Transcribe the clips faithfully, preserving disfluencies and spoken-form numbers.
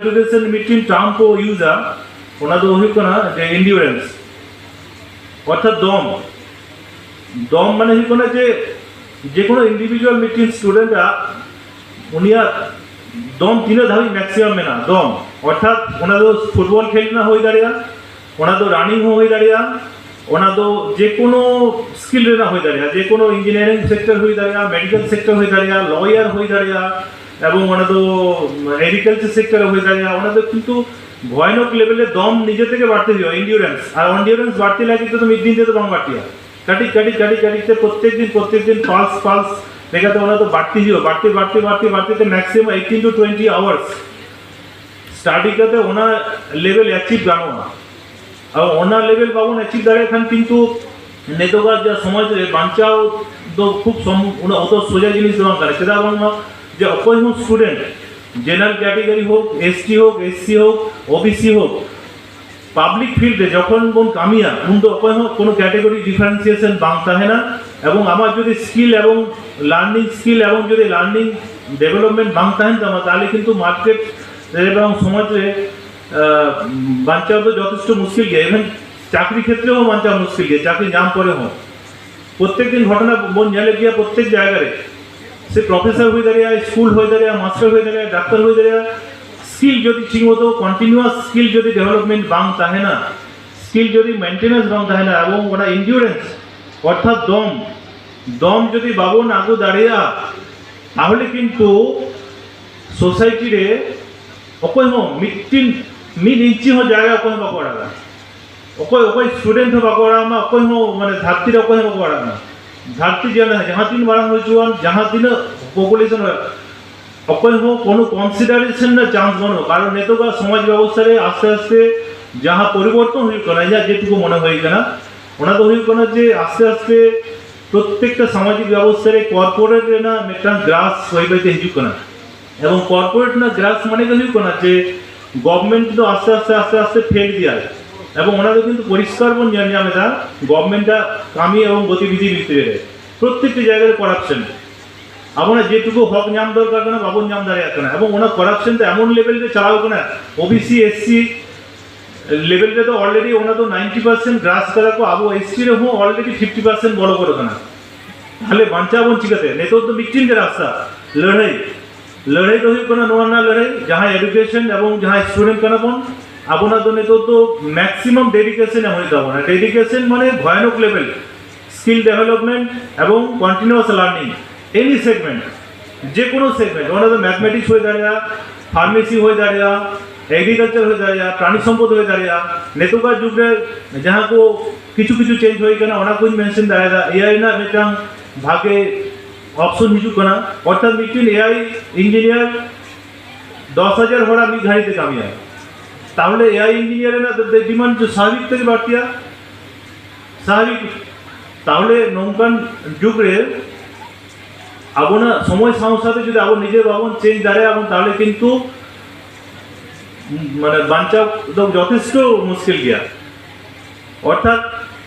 Education ᱢᱤᱫᱴᱤᱱ term ᱠᱚ ᱤᱭᱩᱡᱟ, ᱚᱱᱟ ᱫᱚ ᱦᱩᱭᱩᱜ ᱠᱟᱱᱟ ᱡᱮ ᱤᱱᱰᱤᱭᱩᱨᱮᱱᱥ, ᱚᱨᱛᱷᱟᱛ ᱫᱚᱢ᱾ ᱫᱚᱢ ᱢᱟᱱᱮ ᱦᱩᱭᱩᱜ ᱠᱟᱱᱟ ᱡᱮ ᱡᱮ ᱠᱳᱱᱳ ᱤᱱᱰᱤᱵᱷᱤᱡᱩᱣᱟᱞ ᱢᱤᱫᱴᱤᱱ ᱥᱴᱩᱰᱮᱱᱴ ᱟᱜ ᱩᱱᱤᱭᱟᱜ ᱫᱚᱢ ᱛᱤᱱᱟᱹᱜ ᱫᱷᱟᱹᱵᱤᱡ ᱢᱮᱠᱥᱤᱢᱟᱢ ᱢᱮᱱᱟᱜᱼᱟ, ᱫᱚᱢ, ᱚᱨᱛᱷᱟᱛ ᱚᱱᱟ ᱫᱚ ᱯᱷᱩᱴᱵᱚᱞ ᱠᱷᱮᱞ ᱨᱮᱱᱟᱜ ᱦᱩᱭ ᱫᱟᱲᱮᱭᱟᱜᱼᱟ, ᱚᱱᱟ ᱫᱚ ᱨᱟᱱᱤᱝ ᱦᱚᱸ ᱦᱩᱭ ᱫᱟᱲᱮᱭᱟᱜᱼᱟ, ᱚᱱᱟ ᱫᱚ ᱡᱮ ᱠᱳᱱᱳ ᱥᱠᱤᱞ ᱨᱮᱱᱟᱜ ᱦᱩᱭ ᱫᱟᱲᱮᱭᱟᱜᱼᱟ, ᱡᱮ ᱠᱳᱱᱳ ᱤᱧᱡᱤᱱᱤᱭᱟᱨᱤᱝ ᱥᱮᱠᱴᱚᱨ ᱦᱩᱭ ᱫᱟᱲᱮᱭᱟᱜᱼᱟ, ᱢᱮᱰᱤᱠᱮᱞ ᱥᱮᱠᱴᱚᱨ ᱦᱩᱭ ᱫᱟᱲᱮᱭᱟᱜᱼᱟ, ᱞᱚᱭᱟᱨ ᱦᱩᱭ ᱫᱟᱲᱮᱭᱟᱜᱼᱟ, ᱮᱵᱚᱝ ᱚᱱᱟ ᱫᱚ ᱮᱜᱽᱨᱤᱠᱟᱞᱪᱟᱨ ᱥᱮᱠᱴᱚᱨ ᱦᱩᱭ ᱫᱟᱲᱮᱭᱟᱜᱼᱟ᱾ ᱚᱱᱟ ᱫᱚ ᱠᱤᱱᱛᱩ ᱵᱷᱚᱭᱟᱱᱚᱠ ᱞᱮᱵᱮᱞ ᱨᱮ ᱫᱚᱢ ᱱᱤᱡᱮ ᱛᱮᱜᱮ ᱵᱟᱹᱲᱛᱤ ᱦᱩᱭᱩᱜᱼᱟ᱾ ᱮᱱᱰᱤᱭᱩᱨᱮᱱᱥ, ᱟᱨ ᱮᱱᱰᱤᱭᱩᱨᱮᱱᱥ ᱵᱟᱹᱲᱛᱤ ᱞᱟᱹᱜᱤᱫ ᱛᱮᱫᱚ ᱢᱤᱫ ᱫᱤᱱ ᱛᱮᱫᱚ ᱵᱟᱝ ᱵᱟᱹᱲᱛᱤᱜᱼᱟ᱾ ᱠᱟᱹᱴᱤᱡ ᱠᱟᱹᱴᱤᱡ ᱠᱟᱹᱴᱤᱡ ᱠᱟᱹᱴᱤᱡ ᱛᱮ ᱯᱨᱚᱛᱮᱠ ᱫᱤᱱ ᱯᱨᱚᱛᱮᱠ ᱫᱤᱱ ᱯᱟᱞᱥ ᱯᱟᱞᱥ ᱞᱮᱠᱟᱛᱮ ᱚᱱᱟ ᱫᱚ ᱵᱟᱹᱲᱛᱤ ᱦᱩᱭᱩᱜᱼᱟ, ᱵᱟᱹᱲᱛᱤ ᱵᱟᱹᱲᱛᱤ ᱵᱟᱹᱲᱛᱤ ᱵᱟᱹᱲᱛᱤ ᱛᱮ maximum eighteen two twenty hours study ᱠᱟᱛᱮ ᱚᱱᱟ ᱞᱮᱵᱮᱞ ᱮᱪᱤᱵᱷ ᱜᱟᱱᱚᱜᱼᱟ᱾ ᱟᱨ ᱚᱱᱟ ᱞᱮᱵᱮᱞ ᱵᱟᱵᱚᱱ ᱮᱪᱤᱵᱷ ᱫᱟᱲᱮᱭᱟᱜ ᱠᱷᱟᱱ ᱠᱤᱱᱛᱩ ᱱᱤᱛᱚᱜᱟᱜ ᱡᱟ ᱥᱚᱢᱟᱡᱽ ᱨᱮ ᱵᱟᱧᱪᱟᱣ ᱫᱚ ᱠᱷᱩᱵ ᱥᱚᱢ-, ᱩᱱᱟᱹᱜ ᱚᱛᱚ ᱥᱚᱡᱟ ᱡᱤᱱᱤᱥ ᱫᱚ ᱵᱟᱝ ᱠᱟᱱᱟ᱾ ᱪᱮᱫᱟᱜ ᱵᱟᱝᱢᱟ ᱡᱮ ᱚᱠᱚᱭ ᱦᱚᱸ ᱥᱴᱩᱰᱮᱱᱴ, ᱡᱮᱱᱟᱨᱮᱞ ᱠᱮᱴᱮᱜᱚᱨᱤ ᱦᱳᱠ, ᱮᱥᱴᱤ ᱦᱳᱠ, ᱮᱥᱥᱤ ᱦᱳᱠ, ᱳᱵᱤᱥᱤ ᱦᱳᱠ, ᱯᱟᱵᱽᱞᱤᱠ ᱯᱷᱤᱞᱰ ᱨᱮ ᱡᱚᱠᱷᱚᱱ ᱵᱚᱱ ᱠᱟᱹᱢᱤᱭᱟ, ᱩᱱᱫᱚ ᱚᱠᱚᱭ ᱦᱚᱸ ᱠᱳᱱᱳ ᱠᱮᱴᱮᱜᱚᱨᱤ ᱰᱤᱯᱷᱟᱨᱮᱱᱥᱤᱭᱮᱥᱚᱱ ᱵᱟᱝ ᱛᱟᱦᱮᱱᱟ᱾ ᱮᱵᱚᱝ ᱟᱢᱟᱜ ᱡᱩᱫᱤ ᱥᱠᱤᱞ ᱮᱵᱚᱝ ᱞᱟᱨᱱᱤᱝ ᱥᱠᱤᱞ ᱮᱵᱚᱝ ᱡᱩᱫᱤ ᱞᱟᱨᱱᱤᱝ ᱰᱮᱵᱷᱮᱞᱚᱯᱢᱮᱱᱴ ᱵᱟᱝ ᱛᱟᱦᱮᱱ ᱛᱟᱢᱟ, ᱛᱟᱦᱚᱞᱮ ᱠᱤᱱᱛᱩ ᱢᱟᱨᱠᱮᱴ ᱨᱮ ᱮᱵᱚᱝ ᱥᱚᱢᱟᱡᱽ ᱨᱮ, ᱟᱸ, ᱵᱟᱧᱪᱟᱣ ᱫᱚ ᱡᱚᱛᱷᱮᱥᱴᱚ ᱢᱩᱥᱠᱤᱞ ᱜᱮᱭᱟ᱾ ᱤᱵᱷᱮᱱ ᱪᱟᱹᱠᱨᱤ ᱠᱷᱮᱛᱨᱮ ᱦᱚᱸ ᱵᱟᱧᱪᱟᱣ ᱢᱩᱥᱠᱤᱞ ᱜᱮᱭᱟ, ᱪᱟᱹᱠᱨᱤ ᱧᱟᱢ ᱯᱚᱨᱮ ᱦᱚᱸ᱾ ᱯᱨᱚᱛᱮᱠ ᱫᱤᱱ ᱜᱷᱚᱴᱚᱱᱟ ᱵᱚᱱ ᱧᱮᱞᱮᱫ ᱜᱮᱭᱟ, ᱯᱨᱚᱛᱮᱠ ᱡᱟᱭᱜᱟ ᱨᱮ᱾ ᱥᱮ ᱯᱨᱚᱯᱷᱮᱥᱚᱨ ᱦᱩᱭ ᱫᱟᱲᱮᱭᱟᱜᱼᱟ, ᱥᱠᱩᱞ ᱦᱩᱭ ᱫᱟᱲᱮᱭᱟᱜᱼᱟ, ᱢᱟᱥᱴᱟᱨ ᱦᱩᱭ ᱫᱟᱲᱮᱭᱟᱜᱼᱟ, ᱰᱟᱠᱛᱟᱨ ᱦᱩᱭ ᱫᱟᱲᱮᱭᱟᱜᱼᱟ, ᱥᱠᱤᱞ ᱡᱩᱫᱤ ᱴᱷᱤᱠ ᱢᱚᱛᱚ ᱠᱚᱱᱴᱤᱱᱤᱭᱩᱣᱟᱥ ᱥᱠᱤᱞ ᱡᱩᱫᱤ ᱰᱮᱵᱷᱮᱞᱚᱯᱢᱮᱱᱴ ᱵᱟᱝ ᱛᱟᱦᱮᱱᱟ, ᱥᱠᱤᱞ ᱡᱩᱫᱤ ᱢᱮᱱᱴᱮᱱᱮᱱᱥ ᱵᱟᱝ ᱛᱟᱦᱮᱱᱟ, ᱮᱵᱚᱝ ᱚᱱᱟ ᱤᱱᱰᱤᱭᱩᱨᱮᱱᱥ ᱚᱨᱛᱷᱟᱛ ᱫᱚᱢ, ᱫᱚᱢ ᱡᱩᱫᱤ ᱵᱟᱵᱚᱱ ᱟᱹᱜᱩ ᱫᱟᱲᱮᱭᱟᱜᱼᱟ, ᱛᱟᱦᱚᱞᱮ ᱠᱤᱱᱛᱩ ᱥᱳᱥᱟᱭᱴᱤ ᱨᱮ ᱚᱠᱚᱭ ᱦᱚᱸ ᱢᱤᱫᱴᱤᱱ, ᱢᱤᱫ ᱤᱧᱪᱤ ᱦᱚᱸ ᱡᱟᱭᱜᱟ ᱚᱠᱚᱭ ᱦᱚᱸ ᱵᱟᱠᱚ ᱟᱲᱟᱜᱟ᱾ ᱚᱠᱚᱭ, ᱚᱠᱚᱭ ᱥᱴᱩᱰᱮᱱᱴ ᱦᱚᱸ ᱵᱟᱠᱚ ᱟᱲᱟᱜ ᱢᱟ, ᱚᱠᱚᱭ ᱦᱚᱸ, ᱢᱟᱱᱮ, ᱫᱷᱟᱹᱨᱛᱤ ᱨᱮ ᱚᱠᱚᱭ ᱦᱚᱸ ᱵᱟᱠᱚ ᱟᱲᱟᱜ ᱢᱟ᱾ ᱫᱷᱟᱹᱨᱛᱤ ᱡᱟᱦᱟᱸ, ᱡᱟᱦᱟᱸ ᱛᱤᱱ ᱢᱟᱨᱟᱝ ᱦᱚᱪᱚᱣᱟᱱ, ᱡᱟᱦᱟᱸ ᱛᱤᱱᱟᱹᱜ ᱯᱚᱯᱩᱞᱮᱥᱚᱱ ᱦᱩᱭᱩᱜ, ᱚᱠᱚᱭ ᱦᱚᱸ ᱠᱳᱱᱳ ᱠᱚᱱᱥᱤᱰᱟᱨᱮᱥᱚᱱ ᱨᱮᱱᱟᱜ ᱪᱟᱱᱥ ᱵᱟᱹᱱᱩᱜᱼᱟ᱾ ᱠᱟᱨᱚᱱ ᱱᱤᱛᱚᱜᱟᱜ ᱥᱚᱢᱟᱡᱽ ᱵᱮᱵᱚᱥᱛᱷᱟ ᱨᱮ ᱟᱥᱛᱮ ᱟᱥᱛᱮ ᱡᱟᱦᱟᱸ ᱯᱚᱨᱤᱵᱚᱨᱛᱚᱱ ᱦᱩᱭᱩᱜ ᱠᱟᱱᱟ, ᱤᱧᱟᱹᱜ ᱡᱮᱴᱩᱠᱩ ᱢᱚᱱᱮ ᱦᱩᱭ ᱠᱟᱱᱟ, ᱚᱱᱟ ᱫᱚ ᱦᱩᱭᱩᱜ ᱠᱟᱱᱟ ᱡᱮ ᱟᱥᱛᱮ ᱟᱥᱛᱮ ᱯᱨᱚᱛᱛᱮᱠᱴᱟ ᱥᱟᱢᱟᱡᱤᱠ ᱵᱮᱵᱚᱥᱛᱷᱟ ᱨᱮ ᱠᱚᱨᱯᱳᱨᱮᱴ ᱨᱮᱱᱟᱜ ᱢᱤᱫᱴᱟᱝ ᱜᱨᱟᱥ ᱵᱟᱹᱭ ᱵᱟᱹᱭᱛᱮ ᱦᱤᱡᱩᱜ ᱠᱟᱱᱟ᱾ ᱮᱵᱚᱝ ᱠᱚᱨᱯᱳᱨᱮᱴ ᱨᱮᱱᱟᱜ ᱜᱨᱟᱥ ᱢᱟᱱᱮ ᱫᱚ ᱦᱩᱭᱩᱜ ᱠᱟᱱᱟ ᱡᱮ ᱜᱚᱵᱷᱢᱮᱱᱴ ᱫᱚ ᱟᱥᱛᱮ ᱟᱥᱛᱮ ᱟᱥᱛᱮ ᱟᱥᱛᱮ ᱯᱷᱮᱞ ᱤᱫᱤᱭᱟᱭ᱾ ᱮᱵᱚᱝ ᱚᱱᱟ ᱫᱚ ᱠᱤᱱᱛᱩ ᱯᱚᱨᱤᱥᱠᱟᱨ ᱵᱚᱱ ᱧᱮᱞ ᱧᱟᱢ ᱮᱫᱟ ᱜᱚᱵᱷᱢᱮᱱᱴ ᱟᱜ ᱠᱟᱹᱢᱤ ᱮᱵᱚᱝ ᱜᱚᱛᱤᱵᱤᱫᱷᱤ ᱵᱷᱤᱛᱨᱤ ᱨᱮ᱾ ᱯᱨᱚᱛᱛᱮᱠᱴᱤ ᱡᱟᱭᱜᱟ ᱨᱮ ᱠᱚᱨᱟᱯᱥᱚᱱ᱾ ᱟᱵᱚᱱᱟᱜ ᱡᱮᱴᱩᱠᱩ ᱦᱚᱠ ᱧᱟᱢ ᱫᱚᱨᱠᱟᱨ ᱠᱟᱱᱟ, ᱵᱟᱵᱚᱱ ᱧᱟᱢ ᱫᱟᱲᱮᱭᱟᱜ ᱠᱟᱱᱟ᱾ ᱮᱵᱚᱝ ᱚᱱᱟ ᱠᱚᱨᱟᱯᱥᱚᱱ ᱫᱚ ᱮᱢᱚᱱ ᱞᱮᱵᱮᱞ ᱨᱮ ᱪᱟᱞᱟᱣ ᱠᱟᱱᱟ, ᱳᱵᱤᱥᱤ, ᱮᱥᱥᱤ ᱞᱮᱵᱮᱞ ᱨᱮᱫᱚ ᱚᱞᱨᱮᱰᱤ ᱚᱱᱟ ᱫᱚ ᱱᱟᱭᱤᱱᱴᱤ ᱯᱟᱨᱥᱮᱱᱴ ᱜᱨᱟᱥ ᱠᱟᱫᱟ ᱠᱚ, ᱟᱵᱚ ᱮᱥᱴᱤ ᱨᱮᱦᱚᱸ ᱚᱞᱨᱮᱰᱤ ᱯᱷᱤᱯᱴᱤ ᱯᱟᱨᱥᱮᱱᱴ ᱵᱚᱞᱚ ᱜᱚᱫ ᱠᱟᱱᱟ᱾ ᱛᱟᱦᱞᱮ ᱵᱟᱧᱪᱟᱣ ᱵᱚᱱ ᱪᱤᱠᱟᱹᱛᱮ? ᱱᱤᱛᱚᱜ ᱫᱚ ᱢᱤᱫᱴᱤᱱ ᱜᱮ ᱨᱟᱥᱛᱟ, ᱞᱟᱹᱲᱦᱟᱹᱭ᱾ ᱞᱟᱹᱲᱦᱟᱹᱭ ᱫᱚ ᱦᱩᱭᱩᱜ ᱠᱟᱱᱟ ᱱᱚᱣᱟ ᱨᱮᱱᱟᱜ ᱞᱟᱹᱲᱦᱟᱹᱭ, ᱡᱟᱦᱟᱸ ᱮᱰᱩᱠᱮᱥᱚᱱ ᱮᱵᱚᱝ ᱡᱟᱦᱟᱸᱭ ᱥᱴᱩᱰᱮᱱᱴ ᱠᱟᱱᱟ ᱵᱚᱱ, ᱟᱵᱚᱱᱟᱜ ᱫᱚ ᱱᱤᱛᱚᱜ ᱫᱚ ᱢᱮᱠᱥᱤᱢᱟᱢ ᱰᱮᱰᱤᱠᱮᱥᱚᱱ ᱮᱢ ᱦᱩᱭᱩᱜ ᱛᱟᱵᱚᱱᱟ᱾ ᱰᱮᱰᱤᱠᱮᱥᱚᱱ ᱢᱟᱱᱮ ᱵᱷᱚᱭᱟᱱᱚᱠ ᱞᱮᱵᱮᱞ, ᱥᱠᱤᱞ ᱰᱮᱵᱷᱮᱞᱚᱯᱢᱮᱱᱴ ᱮᱵᱚᱝ ᱠᱚᱱᱴᱤᱱᱩᱣᱟᱥ ᱞᱟᱨᱱᱤᱝ, ᱮᱱᱤ ᱥᱮᱜᱢᱮᱱᱴ, ᱡᱮ ᱠᱳᱱᱳ ᱥᱮᱜᱢᱮᱱᱴ, ᱚᱱᱟ ᱫᱚ ᱢᱮᱛᱷᱢᱮᱴᱤᱠᱥ ᱦᱩᱭ ᱫᱟᱲᱮᱭᱟᱜᱼᱟ, ᱯᱷᱟᱨᱢᱮᱥᱤ ᱦᱩᱭ ᱫᱟᱲᱮᱭᱟᱜᱼᱟ, ᱮᱜᱽᱨᱤᱠᱟᱞᱪᱟᱨ ᱦᱩᱭ ᱫᱟᱲᱮᱭᱟᱜᱼᱟ, ᱯᱨᱟᱱᱤ ᱥᱚᱢᱯᱚᱫ ᱦᱩᱭ ᱫᱟᱲᱮᱭᱟᱜᱼᱟ᱾ ᱱᱤᱛᱚᱜᱟᱜ ᱡᱩᱜᱽ ᱨᱮ ᱡᱟᱦᱟᱸ ᱠᱚ ᱠᱤᱪᱷᱩ ᱠᱤᱪᱷᱩ ᱪᱮᱧᱡᱽ ᱦᱩᱭ ᱠᱟᱱᱟ, ᱚᱱᱟ ᱠᱚᱧ ᱢᱮᱱᱥᱚᱱ ᱫᱟᱲᱮᱭᱟᱫᱟ᱾ ᱮᱟᱭ ᱨᱮᱱᱟᱜ ᱢᱤᱫᱴᱟᱝ ᱵᱷᱟᱜᱮ ᱚᱯᱥᱚᱱ ᱦᱤᱡᱩᱜ ᱠᱟᱱᱟ, ᱚᱨᱛᱷᱟᱛ ᱢᱤᱫᱴᱮᱱ ᱮᱟᱭ ᱤᱧᱡᱤᱱᱤᱭᱟᱨ ᱫᱚᱥ ᱦᱟᱡᱟᱨ ᱦᱚᱲᱟᱜ ᱢᱤᱫ ᱜᱷᱟᱹᱲᱤ ᱛᱮ ᱠᱟᱹᱢᱤᱭᱟ᱾ ᱛᱟᱦᱚᱞᱮ ᱮᱟᱭ ᱤᱧᱡᱤᱱᱤᱭᱟᱨ ᱨᱮᱱᱟᱜ ᱰᱤᱢᱟᱱᱰ ᱥᱟᱵᱷᱟᱵᱤᱠ ᱛᱮᱜᱮ ᱵᱟᱹᱲᱛᱤᱜᱼᱟ, ᱥᱟᱵᱷᱟᱵᱤᱠ᱾ ᱛᱟᱦᱚᱞᱮ ᱱᱚᱝᱠᱟᱱ ᱡᱩᱜᱽ ᱨᱮ ᱟᱵᱚᱱᱟᱜ ᱥᱚᱢᱚᱭ ᱥᱟᱶ ᱥᱟᱶᱛᱮ ᱡᱩᱫᱤ ᱟᱵᱚ ᱱᱤᱡᱮ ᱵᱟᱵᱚᱱ ᱪᱮᱧᱡᱽ ᱫᱟᱲᱮᱭᱟᱜᱼᱟ ᱵᱚᱱ, ᱛᱟᱦᱚᱞᱮ ᱠᱤᱱᱛᱩ ᱢᱟᱱᱮ ᱵᱟᱧᱪᱟᱣ ᱫᱚ ᱡᱚᱛᱷᱮᱥᱴᱚ ᱢᱩᱥᱠᱤᱞ ᱜᱮᱭᱟ᱾ ᱚᱨᱛᱷᱟᱛ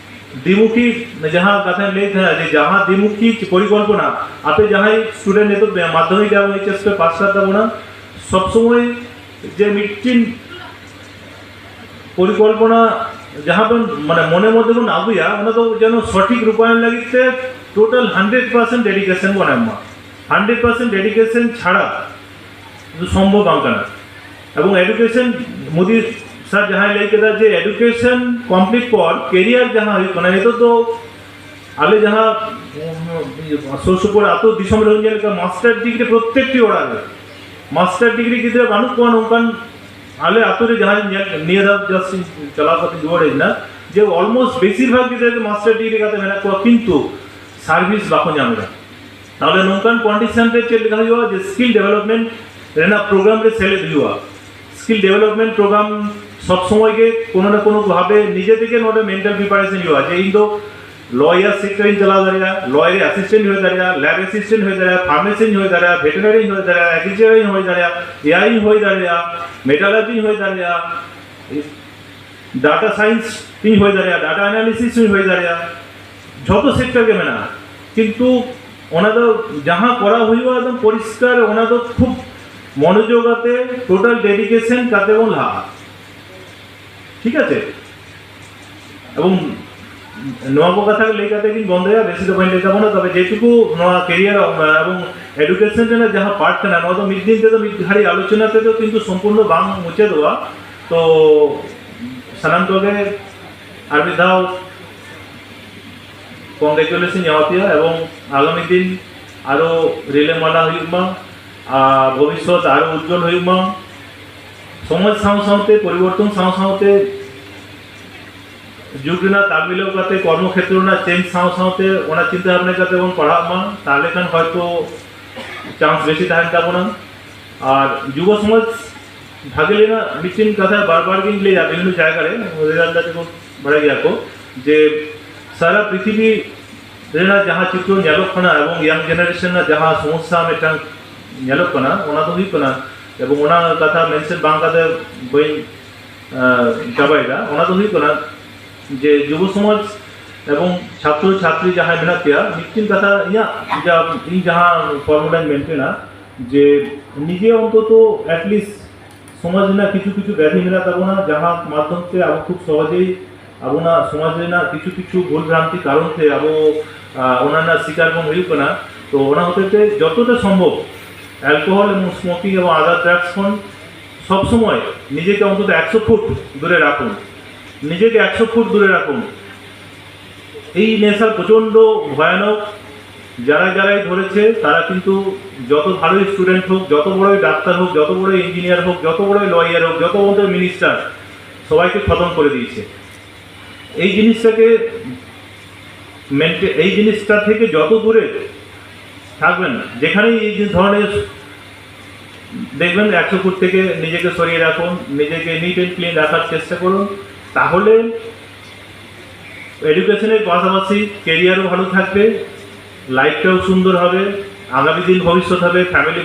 ᱫᱤᱢᱩᱠᱷᱤ, ᱡᱟᱦᱟᱸ ᱠᱟᱛᱷᱟᱧ ᱞᱟᱹᱭ ᱛᱟᱦᱮᱸᱫ ᱡᱮ ᱡᱟᱦᱟᱸ ᱫᱤᱢᱩᱠᱷᱤ ᱯᱚᱨᱤᱠᱚᱞᱯᱚᱱᱟ, ᱟᱯᱮ ᱡᱟᱦᱟᱸᱭ ᱥᱴᱩᱰᱮᱱᱴ ᱱᱤᱛᱚᱜ ᱢᱟᱫᱽᱫᱷᱚᱢᱤᱠ ᱮᱵᱚᱝ ᱮᱭᱤᱪ ᱮᱥ ᱯᱮ ᱯᱟᱥ ᱠᱟᱫ ᱛᱟᱵᱚᱱᱟ, ᱥᱚᱵ ᱥᱚᱢᱚᱭ ᱡᱮ ᱢᱤᱫᱴᱤᱱ ᱯᱚᱨᱤᱠᱚᱞᱯᱚᱱᱟ ᱡᱟᱦᱟᱸ ᱵᱚᱱ ᱢᱟᱱᱮ ᱢᱚᱱᱮ ᱢᱚᱫᱽᱫᱷᱮ ᱵᱚᱱ ᱟᱹᱜᱩᱭᱟ, ᱚᱱᱟ ᱫᱚ ᱡᱮᱱᱚ ᱥᱚᱴᱷᱤᱠ ᱨᱩᱯᱟᱭᱚᱱ ᱞᱟᱹᱜᱤᱫ ᱛᱮ ᱴᱳᱴᱟᱞ ᱦᱟᱱᱰᱨᱮᱰ ᱯᱟᱨᱥᱮᱱᱴ ᱰᱮᱰᱤᱠᱮᱥᱚᱱ ᱵᱚᱱ ᱮᱢ ᱢᱟ᱾ ᱦᱟᱱᱰᱨᱮᱰ ᱯᱟᱨᱥᱮᱱᱴ ᱰᱮᱰᱤᱠᱮᱥᱚᱱ ᱪᱷᱟᱲᱟ ᱥᱚᱢᱵᱷᱚᱵ ᱵᱟᱝ ᱠᱟᱱᱟ᱾ ᱮᱵᱚᱝ ᱮᱰᱩᱠᱮᱥᱚᱱ, ᱢᱳᱫᱤ ᱥᱟᱨ ᱡᱟᱦᱟᱸᱭ ᱞᱟᱹᱭ ᱠᱮᱫᱟ ᱡᱮ ᱮᱰᱩᱠᱮᱥᱚᱱ ᱠᱚᱢᱯᱞᱤᱴ ᱯᱚᱨ ᱠᱮᱨᱤᱭᱟᱨ ᱡᱟᱦᱟᱸ ᱦᱩᱭᱩᱜ ᱠᱟᱱᱟ, ᱱᱤᱛᱚᱜ ᱫᱚ ᱟᱞᱮ ᱡᱟᱦᱟᱸ, ᱩᱢ, ᱥᱩᱨ ᱥᱩᱯᱩᱨ ᱟᱹᱛᱩ ᱫᱤᱥᱚᱢ ᱨᱮ ᱧᱮᱞ ᱠᱟᱜ, ᱢᱟᱥᱴᱟᱨ ᱰᱤᱜᱽᱨᱤ ᱯᱨᱚᱛᱛᱮᱠᱴᱤ ᱚᱲᱟᱜ ᱨᱮ, ᱢᱟᱥᱴᱟᱨ ᱰᱤᱜᱽᱨᱤ ᱜᱤᱫᱽᱨᱟᱹ ᱵᱟᱹᱱᱩᱜ ᱠᱚᱣᱟ ᱱᱚᱝᱠᱟᱱ᱾ ᱟᱞᱮ ᱟᱹᱛᱩ ᱨᱮ ᱡᱟᱦᱟᱸᱭ ᱧᱮᱞ, ᱱᱤᱭᱟᱹ ᱫᱷᱟᱣ ᱡᱟᱥᱴ ᱤᱧ ᱪᱟᱞᱟᱣ ᱠᱟᱛᱮ ᱨᱩᱣᱟᱹᱲ ᱦᱮᱡ ᱮᱱᱟ, ᱡᱮ ᱚᱞᱢᱳᱥᱴ ᱵᱮᱥᱤᱨ ᱵᱷᱟᱜᱽ ᱜᱤᱫᱽᱨᱟᱹ ᱜᱮ ᱢᱟᱥᱴᱟᱨ ᱰᱤᱜᱽᱨᱤ ᱠᱟᱛᱮ ᱢᱮᱱᱟᱜ ᱠᱚᱣᱟ, ᱠᱤᱱᱛᱩ ᱥᱟᱨᱵᱷᱤᱥ ᱵᱟᱠᱚ ᱧᱟᱢ ᱮᱫᱟ᱾ ᱛᱟᱦᱚᱞᱮ ᱱᱚᱝᱠᱟᱱ ᱠᱚᱱᱰᱤᱥᱚᱱ ᱨᱮ ᱪᱮᱫ ᱞᱮᱠᱟ ᱦᱩᱭᱩᱜᱼᱟ ᱡᱮ ᱥᱠᱤᱞ ᱰᱮᱵᱷᱮᱞᱚᱯᱢᱮᱱᱴ ᱨᱮᱱᱟᱜ ᱯᱨᱳᱜᱨᱟᱢ ᱨᱮ ᱥᱮᱞᱮᱫ ᱦᱩᱭᱩᱜᱼᱟ᱾ ᱥᱠᱤᱞ ᱰᱮᱵᱷᱮᱞᱚᱯᱢᱮᱱᱴ ᱯᱨᱳᱜᱨᱟᱢ ᱥᱚᱵ ᱥᱚᱢᱚᱭ ᱜᱮ ᱠᱳᱱᱳ ᱱᱟ ᱠᱳᱱᱳ ᱵᱷᱟᱵᱮ ᱱᱤᱡᱮ ᱛᱮᱜᱮ ᱱᱚᱰᱮ ᱢᱮᱱᱴᱟᱞ ᱯᱨᱤᱯᱟᱨᱮᱥᱚᱱ ᱦᱩᱭᱩᱜᱼᱟ ᱡᱮ ᱤᱧ ᱫᱚ ᱞᱚᱭᱟᱨ ᱥᱮᱠᱴᱚᱨ ᱤᱧ ᱪᱟᱞᱟᱣ ᱫᱟᱲᱮᱭᱟᱜᱼᱟ, ᱞᱚᱭᱟᱨ ᱨᱮ ᱟᱥᱤᱥᱴᱮᱱᱴ ᱦᱩᱭ ᱫᱟᱲᱮᱭᱟᱜᱼᱟ, ᱞᱮᱵ ᱟᱥᱤᱥᱴᱮᱱᱴ ᱦᱩᱭ ᱫᱟᱲᱮᱭᱟᱜᱼᱟ, ᱯᱷᱟᱨᱢᱮᱥᱤ ᱦᱩᱭ ᱫᱟᱲᱮᱭᱟᱜᱼᱟ, ᱵᱷᱮᱴᱮᱨᱤᱱᱟᱨᱤ ᱦᱩᱭ ᱫᱟᱲᱮᱭᱟᱜᱼᱟ, ᱮᱜᱽᱨᱤᱠᱟᱞᱪᱟᱨ ᱦᱩᱭ ᱫᱟᱲᱮᱭᱟᱜᱼᱟ, ᱮᱟᱭ ᱦᱩᱭ ᱫᱟᱲᱮᱭᱟᱜᱼᱟ, ᱢᱮᱴᱟᱞᱟᱨᱡᱤ ᱦᱩᱭ ᱫᱟᱲᱮᱭᱟᱜᱼᱟ, ᱰᱟᱴᱟ ᱥᱟᱭᱮᱱᱥ ᱦᱩᱭ ᱫᱟᱲᱮᱭᱟᱜᱼᱟ, ᱰᱟᱴᱟ ᱮᱱᱟᱞᱤᱥᱤᱥ ᱦᱩᱭ ᱫᱟᱲᱮᱭᱟᱜᱼᱟ, ᱡᱷᱚᱛᱚ ᱥᱮᱠᱴᱚᱨ ᱜᱮ ᱢᱮᱱᱟᱜᱼᱟ᱾ ᱠᱤᱱᱛᱩ ᱚᱱᱟ ᱫᱚ ᱡᱟᱦᱟᱸ ᱠᱚᱨᱟᱣ ᱦᱩᱭᱩᱜᱼᱟ, ᱮᱠᱫᱚᱢ ᱯᱚᱨᱤᱥᱠᱟᱨ, ᱚᱱᱟ ᱫᱚ ᱠᱷᱩᱵ ᱢᱚᱱᱳᱡᱳᱜᱽ ᱟᱛᱮ, ᱴᱳᱴᱟᱞ ᱰᱮᱰᱤᱠᱮᱥᱚᱱ ᱠᱟᱛᱮ ᱵᱚᱱ ᱞᱟᱦᱟᱜᱼᱟ᱾ ᱴᱷᱤᱠ ᱟᱪᱷᱮ? ᱮᱵᱚᱝ ᱱᱚᱣᱟ ᱠᱚ ᱠᱟᱛᱷᱟ ᱞᱟᱹᱭ ᱠᱟᱛᱮ ᱜᱤᱧ ᱵᱚᱱᱫᱚᱭᱟ, ᱵᱮᱥᱤ ᱫᱚ ᱵᱟᱹᱧ ᱞᱟᱹᱭ ᱛᱟᱵᱚᱱᱟ᱾ ᱛᱚᱵᱮ ᱡᱮᱴᱩᱠᱩ ᱱᱚᱣᱟ ᱠᱮᱨᱤᱭᱟᱨ ᱮᱵᱚᱝ ᱮᱰᱩᱠᱮᱥᱚᱱ ᱨᱮᱱᱟᱜ ᱡᱟᱦᱟᱸ ᱯᱟᱨᱴ ᱠᱟᱱᱟ, ᱱᱚᱣᱟ ᱫᱚ ᱢᱤᱫ ᱫᱤᱱ ᱛᱮᱫᱚ, ᱢᱤᱫ ᱜᱷᱟᱹᱲᱤ ᱟᱞᱳᱪᱚᱱᱟ ᱛᱮᱫᱚ ᱠᱤᱱᱛᱩ ᱥᱚᱢᱯᱩᱨᱱᱚ ᱵᱟᱝ ᱢᱩᱪᱟᱹᱫᱚᱜᱼᱟ᱾ ᱛᱚ ᱥᱟᱱᱟᱢ ᱠᱚᱜᱮ ᱟᱨ ᱢᱤᱫ ᱫᱷᱟᱣ ᱠᱚᱝᱜᱨᱮᱪᱩᱞᱮᱥᱚᱱ ᱧᱟᱢ ᱟᱯᱮᱭᱟ, ᱮᱵᱚᱝ ᱟᱜᱟᱢᱤ ᱫᱤᱱ ᱟᱨᱚ ᱨᱤᱞᱟᱹᱢᱟᱞᱟ ᱦᱩᱭᱩᱜ ᱢᱟ, ᱟᱨ ᱵᱷᱚᱵᱤᱥᱥᱚᱛ ᱟᱨᱚ ᱩᱡᱡᱚᱞ ᱦᱩᱭᱩᱜ ᱢᱟ᱾ ᱥᱚᱢᱟᱡᱽ ᱥᱟᱶ ᱥᱟᱶᱛᱮ, ᱯᱚᱨᱤᱵᱚᱨᱛᱚᱱ ᱥᱟᱶ ᱥᱟᱶᱛᱮ, ᱡᱩᱜᱽ ᱨᱮᱱᱟᱜ ᱛᱟᱞ ᱢᱤᱞᱟᱹᱣ ᱠᱟᱛᱮ, ᱠᱚᱨᱢᱚ ᱠᱷᱮᱛᱨᱚ ᱨᱮᱱᱟᱜ ᱪᱮᱧᱡᱽ ᱥᱟᱶ ᱥᱟᱶᱛᱮ ᱚᱱᱟ ᱪᱤᱱᱛᱟᱹ ᱵᱷᱟᱵᱽᱱᱟ ᱠᱟᱛᱮ ᱵᱚᱱ ᱯᱟᱲᱦᱟᱜ ᱢᱟ, ᱛᱟᱦᱞᱮ ᱠᱷᱟᱱ ᱦᱚᱭᱛᱚ ᱪᱟᱱᱥ ᱵᱮᱥᱤ ᱛᱟᱦᱮᱱ ᱛᱟᱵᱚᱱᱟ᱾ ᱟᱨ ᱡᱩᱵᱚ ᱥᱚᱢᱟᱡᱽ ᱵᱷᱟᱜᱮ ᱞᱮᱱᱟ, ᱢᱤᱫᱴᱤᱱ ᱠᱟᱛᱷᱟ ᱵᱟᱨ ᱵᱟᱨ ᱜᱤᱧ ᱞᱟᱹᱭᱟ, ᱵᱤᱵᱷᱤᱱᱱᱚ ᱡᱟᱭᱜᱟ ᱨᱮ, ᱨᱮᱡᱟᱞᱴ ᱫᱟᱫᱟ ᱛᱟᱠᱚ ᱵᱟᱲᱟᱭ ᱜᱮᱭᱟ ᱠᱚ, ᱡᱮ ᱥᱟᱨᱟ ᱯᱨᱤᱛᱷᱤᱵᱤ ᱨᱮᱱᱟᱜ ᱡᱟᱦᱟᱸ ᱪᱤᱛᱨᱚ ᱧᱮᱞᱚᱜ ᱠᱟᱱᱟ ᱮᱵᱚᱝ ᱭᱟᱝ ᱡᱮᱱᱟᱨᱮᱥᱚᱱ ᱨᱮᱱᱟᱜ ᱡᱟᱦᱟᱸ ᱥᱚᱢᱚᱥᱥᱟ ᱢᱤᱫᱴᱟᱝ ᱧᱮᱞᱚᱜ ᱠᱟᱱᱟ, ᱚᱱᱟ ᱫᱚ ᱦᱩᱭᱩᱜ ᱠᱟᱱᱟ, ᱮᱵᱚᱝ ᱚᱱᱟ ᱠᱟᱛᱷᱟ ᱢᱮᱱᱥᱚᱱ ᱵᱟᱝ ᱠᱟᱛᱮ ᱵᱟᱹᱧ, ᱟᱸ, ᱪᱟᱵᱟᱭᱮᱫᱟ, ᱚᱱᱟ ᱫᱚ ᱦᱩᱭᱩᱜ ᱠᱟᱱᱟ ᱡᱮ ᱡᱩᱵᱚ ᱥᱚᱢᱟᱡᱽ ᱮᱵᱚᱝ ᱪᱷᱟᱛᱨᱚ ᱪᱷᱟᱛᱨᱤ ᱡᱟᱦᱟᱸᱭ ᱢᱮᱱᱟᱜ ᱯᱮᱭᱟ, ᱢᱤᱫᱴᱤᱱ ᱠᱟᱛᱷᱟ ᱤᱧᱟᱹᱜ ᱡᱟ, ᱤᱧ ᱡᱟᱦᱟᱸ ᱯᱷᱚᱨᱢᱩᱞᱟᱧ ᱢᱮᱱᱴᱮᱱᱟ, ᱡᱮ ᱱᱤᱡᱮ ᱚᱱᱛᱚᱛᱚ ᱮᱴᱞᱤᱥᱴ ᱥᱚᱢᱟᱡᱽ ᱨᱮᱱᱟᱜ ᱠᱤᱪᱷᱩ ᱠᱤᱪᱷᱩ ᱵᱮᱫᱷᱤ ᱢᱮᱱᱟᱜ ᱛᱟᱵᱚᱱᱟ, ᱡᱟᱦᱟᱸ ᱢᱟᱫᱽᱫᱷᱚᱢ ᱛᱮ ᱟᱵᱚ ᱠᱷᱩᱵ ᱥᱚᱦᱚᱡᱮᱭ ᱟᱵᱚᱱᱟᱜ ᱥᱚᱢᱟᱡᱽ ᱨᱮᱱᱟᱜ ᱠᱤᱪᱷᱩ ᱠᱤᱪᱷᱩ ᱵᱷᱩᱞ ᱵᱷᱨᱟᱱᱛᱤ ᱠᱟᱨᱚᱱ ᱛᱮ ᱟᱵᱚ, ᱟᱸ, ᱚᱱᱟ ᱨᱮᱱᱟᱜ ᱥᱤᱠᱟᱨ ᱵᱚᱱ ᱦᱩᱭᱩᱜ ᱠᱟᱱᱟ᱾ ᱛᱚ ᱚᱱᱟ ᱦᱚᱛᱮ ᱛᱮ ᱡᱚᱛᱚᱴᱟ ᱥᱚᱢᱵᱷᱚᱵ ᱚ্যালকোহল ᱮᱵᱚᱝ স্মোকিং ᱮᱵᱚᱝ ᱟᱫᱟᱨ ড্রাগস ᱠᱷᱚᱱ ᱥᱚᱵ ᱥᱚᱢᱚᱭ ᱱᱤᱡᱮ ᱠᱮ ᱚᱱᱛᱚᱛᱚ ᱮᱠᱥᱚ ᱯᱷᱩᱴ ᱫᱩᱨᱮ ᱨᱟᱠᱷᱩᱱ, ᱱᱤᱡᱮ ᱠᱮ ᱮᱠᱥᱚ ᱯᱷᱩᱴ ᱫᱩᱨᱮ ᱨᱟᱠᱷᱩᱱ। এই নেশার প্রচণ্ড ভয়ানক, যারা যারাই ধরেছে তারা কিন্তু যত ভালোই স্টুডেন্ট হোক, যত বড়ই ডাক্তার হোক, যত বড়ই ইঞ্জিনিয়ার হোক, যত বড়ই লয়ার হোক, যত বড়ই মিনিস্টার, সবাইকে খতম করে দিয়েছে। এই জিনিসটাকে মেনটে এই জিনিসটা থেকে যত দূরে থাকবেন, যেখানেই এই যে ধরনের দেখবেন একশো ফুট থেকে নিজেকে সরিয়ে রাখুন, নিজেকে নিট অ্যান্ড ক্লিন রাখার চেষ্টা করুন। তাহলে এডুকেশনের পাশাপাশি কেরিয়ারও ভালো থাকবে, লাইফটাও সুন্দর হবে, আগামী দিন ভবিষ্যৎ হবে, ফ্যামিলি